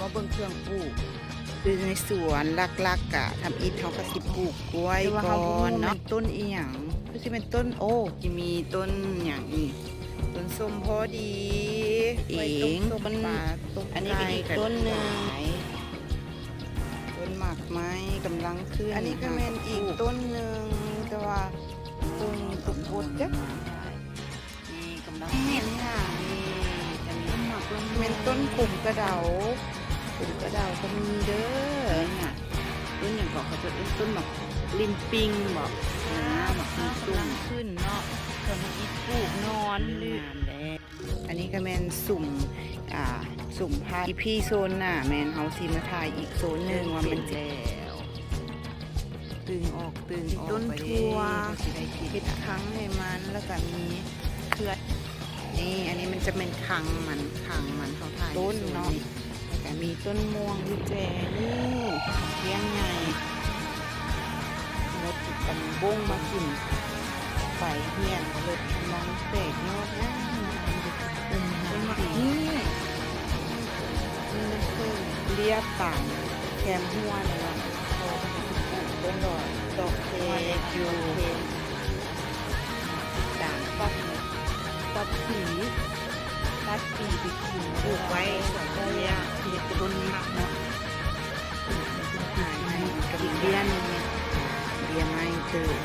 ມາເບິ່ງເຄື່ອງປູກ ຄືໃນສວນຫຼັກໆ ກະທຳອິດເຮົາກະຊິປູກກ້ວຍກ່ອນເນາະ. ແຕ່ວ່າເຮົາບໍ່ຮູ້ວ່າແມ່ນຕົ້ນອີ່ຫຍັງ ຄືຊິແມ່ນຕົ້ນ ໂອ້ ຊິມີຕົ້ນຫຍັງອີກ ຕົ້ນສົ້ມພໍດີເອງ. ຕົ້ນ ອັນນີ້ກະອີກຕົ້ນໜຶ່ງ ຕົ້ນໝາກໄມ້ກຳລັງຂຶ້ນ. ອັນນີ້ກະແມ່ນອີກຕົ້ນໜຶ່ງ ແຕ່ວ່າຕົ້ນກະກົດຈັກ ນີ້ກຳລັງ ນີ້ ນີ້ ອັນນີ້ກະມີ ແມ່ນຕົ້ນຂົມກະເດົາ ຂົມກະເດົາກະມີເດີ. ນີ້ ຕົ້ນຫຍັງເກາະ ເຂົາເຈົ້າເອີ້ນຕົ້ນໝາກລິມປິງບໍ ອ່າ ໝາກລິມປິງຂຶ້ນເນາະ. ສ່ວນທຳອິດປູກໜອນ ງາມແລ້ວ. ອັນນີ້ກະແມ່ນສຸມ ອ່າ ສຸມຜັກ ອີພີໂຊນໜ້າແມ່ນເຮົາຊິມາຖ່າຍອີກໂຊນໜຶ່ງວ່າມັນຊິ ແລ້ວ ຕຶງອອກຕຶງອອກ ຕົ້ນຖົ່ວ ເຮັດຄັງໃຫ້ມັນ ແລ້ວກະມີເຄືອນ. ນີ້ ອັນນີ້ມັນຈະແມ່ນຄັງມັນ ຄັງມັນ ເຮົາຖ່າຍຢູ່ໂຊນນີ້ ແລ້ວກະມີຕົ້ນມ່ວງຢູ່ແຈນີ້ ບັກແຂ້ງໃຫຍ່ ມົດກັນບົ້ງມາກິນ ໄຟຮຽນເລີດ ກຳລັງແຕກຍອດງາມໆ ເບິ່ງຫາ ຕົ້ນໝາກ ນີ້ ນີ້ມັນຄືລຽບຕາມແຄມຮົ້ວນີ້ເນາະ ເຂົາກະຊິປູກຕົ້ນດອກ ດອກເຄນ ດອກເຄນ ຕາມຕັດ ຕັດສີ ຕັດສີໄປກິນ ປູກໄວ້ສວນເລຍ ເຮັດຕົ້ນໝາກເນາະ. ອີກເບ້ຍໜຶ່ງ ເບ້ຍໄມ້ຕື່ມ